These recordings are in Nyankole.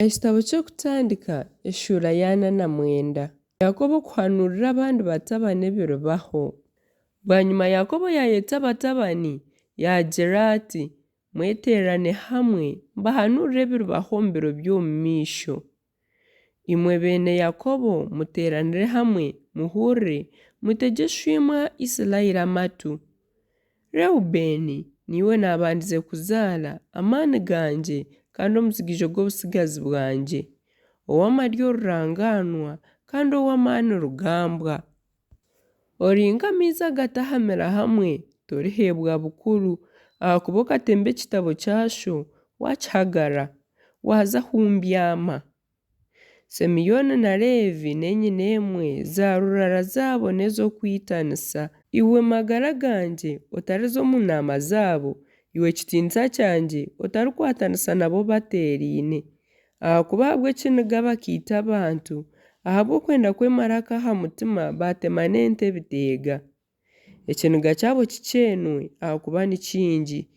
Ekitabo ky'Okutandika eshuura ya 49. Yakobo okuhanuurira abandi batabani ebiribaho. Bwanyima Yakobo yaayeta abatabani, yaagira ati, Mweteerane hamwe, mbahanuurire ebiribaho omu biro by'omumaisho. Imwe beene Yakobo muteeranire hamwe, muhurire, mutegye shoimwe Isiraeli amatu. Reubeeni, niiwe naabandize kuzaara, amaani gangye kandi omujigaijo gw'obutsigazi bwangye, ow'amaryo rurangaanwa kandi ow'amaani rugambwa. Ori nk'amaizi agatahamira hamwe, toriheebwa bukuru, ahakuba okatemba ekitabo kya sho, waakihagara, waaza ahu mbyama. Simeoni na Leevi n'enyina emwe, zaarurara zaabo n'ez'okwitanisa. Iwe magara gangye, otariza omu naama zaabo, iwe kitiinisa kyangye, otarikwatanisa nabo bateeraine. Ahakuba ahabw'ekiniga bakaita abantu, ahabw'okwenda kwemara ak'aha mutima baatema n'ente ebiteega. Ekiniga kyabo kikyeenwe, ahakuba ni kingi.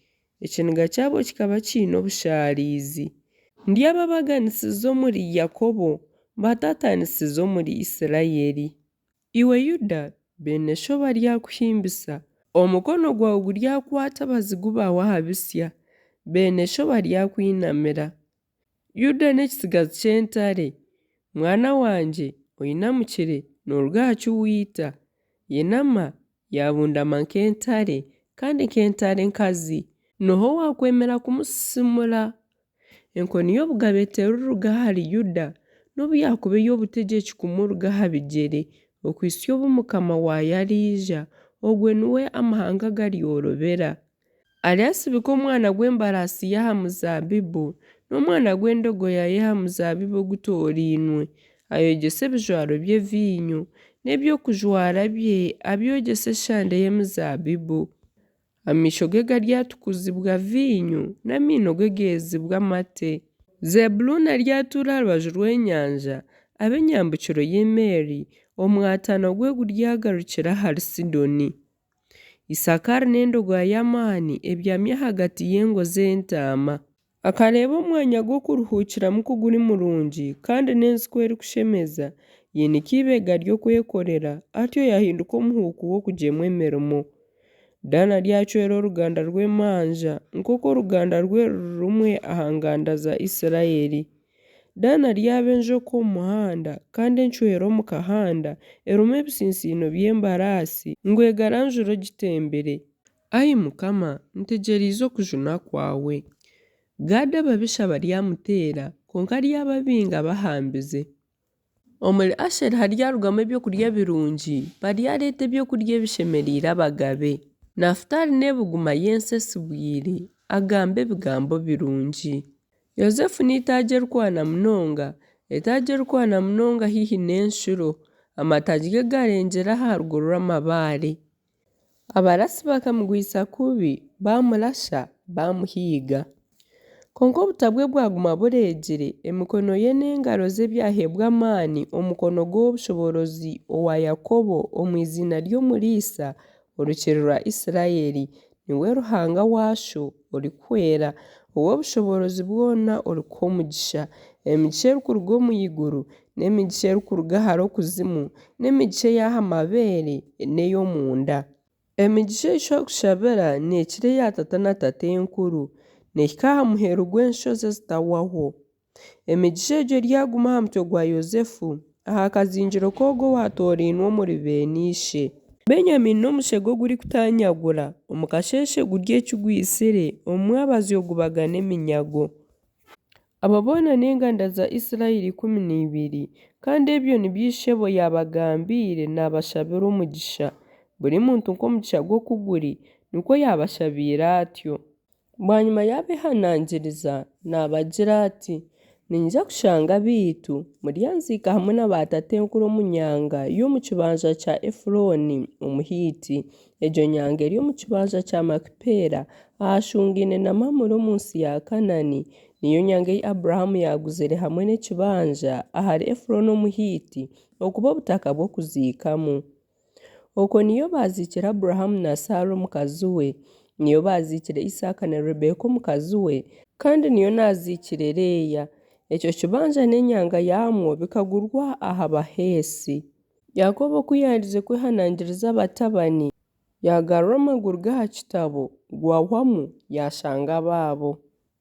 Ekiniga kyabo kikaba kiine obushaarizi. Ndyababaganisiza omuri Yakobo, mbataataanisize omuri Isiraeli. Iwe Yuda, beene sho baryakuhimbisa, Omukono gwawe guryakwata abazigu baawe aha bitsya, Beene sho baryakwinamira. Yuda n'ekitsigazi ky'entare. Mwana wangye, oinamukire nooruga aha ki waita. Inama, yaabundama nk'entare, kandi nk'entare enkazi. N'oha owaakwemera kumusisiimura? Enkoni y'obugabe teriruga ahari Yuda, nobu yaakuba ey'obutegyeki kumuruga aha bigyere, okuhitsya obu mukama waayo ariija, ogwo niwe amahanga garyorobera. Aryatsibika omwana gw'embaraasi ye aha muzaabibu, n'omwana gw'endogoya ye aha muzaabibu ogutoorainwe, ayogyese ebijwaro bye viinyo, n'eby'okujwara bye abyogyese eshande y'emizaabibu. Amaisho ge garyatukuzibwa viinyo, n'amaino ge geezibwe amate. Zebuluuni aryatuura aha rubaju rw'enyanja, abe enyambukiro y'emeeri, omwatano gwe guryagarukira ahari Sidoni. Isakaari n'endogoya y'amaani ebyami ahagati y'engo z'entaama. Akareeba omwanya gw'okuruhuukiramu ku guri murungi, kandi n'ensi ku erikushemeza, yainika eibega ry'okwekorera, atyo yaahinduka omuhuuku w'okugyemwa emirimo. Daani aryacwera oruganda rwe emanja, nk'oku oruganda rwe ruri rumwe aha nganda za Isiraeli. Daani aryaba enjoka omu muhanda, kandi encwera omu kahanda, erume ebitsintsiino by'embaraasi, ngu egaranjure ogitembire. Ai Mukama, ntegyereize okujunwa kwawe. Gaadi ababisha baryamuteera, kwonka aryababinga abahambize. Omuri Asheri haryarugamu ebyokurya birungi, baryareeta ebyokurya ebishemereire abagabe. Nafutaali n'ebuguma y'ensi esibwire, agamba ebigambo birungi. Yosefu n'eitaagi erikwana munonga, etaagi erikwana munonga haihi n'enshuro, amataagi ge garengyera aha rugo rw'amabaare. Abarasi bakamugwisa kubi, baamurasha, baamuhiiga. Kwonka obuta bwe bwaguma bureegire, emikono ye n'engaro ze byaheebwa amaani omukono gw'Ow'obushoboorozi owa Yakobo omu iziina ry'Omuriisa, Orukiri rwa Israeli, niwe Ruhanga wa sho, orikuhwera, Ow'obushoboorozi bwona orikuha omugisha, emigisha erikuruga omu iguru, n'emigisha erikuruga hare okuzimu, n'emigisha ey'aha mabeere n'ey'omunda. Emigisha ei sho akushabira neekira eya tata na tatenkuru, neehika aha muheru gw'enshozi ezitahwaho. Emigisha egyo eryaguma aha mutwe gwa Yosefu, aha kazingiro k'ogwo owaatoorainwe omuri beene ishe. Benyamiini n'omushega ogurikutaanyagura, omu kasheeshe gurya eki gwitsire, omu mwabazyo gubagana eminyago. Abo boona n'enganda za Isiraeli 12, kandi ebyo nibyo ishebo yaabagambiire naabashabira omugisha. Buri muntu nk'omugisha gwe oku guri, nikwo yaabashabiire atyo. Bwanyima yaabeehanangiriza naabagira ati, Niinyija kushanga abaitu, muryanziika hamwe na baatatenkuru omu nyanga y'omu kibanja kya Efurooni Omuhiiti. Egyo nyanga eri omu kibanja kya Makipeela, ahashungaine na Mamure omu nsi ya Kanaani. Niyo nyanga ei Aburahamu yaaguzire hamwe n'ekibanja ahari Efurooni Omuhiiti okuba obutaka bw'okuziikamu. Okwo niyo baaziikire Aburahamu na Saara omukazi we, niyo baaziikire Isaaka na Rebeka omukazi we, kandi niyo naaziikire Leeya. Ekyo kibanja n'enyanga yaamwo bikagurwa aha Baheesi. Yakobo ku yaaherize kwehanangiriza abatabani, yaagarura amaguru ge aha kitabo, gwahwamu, yaashanga abaabo.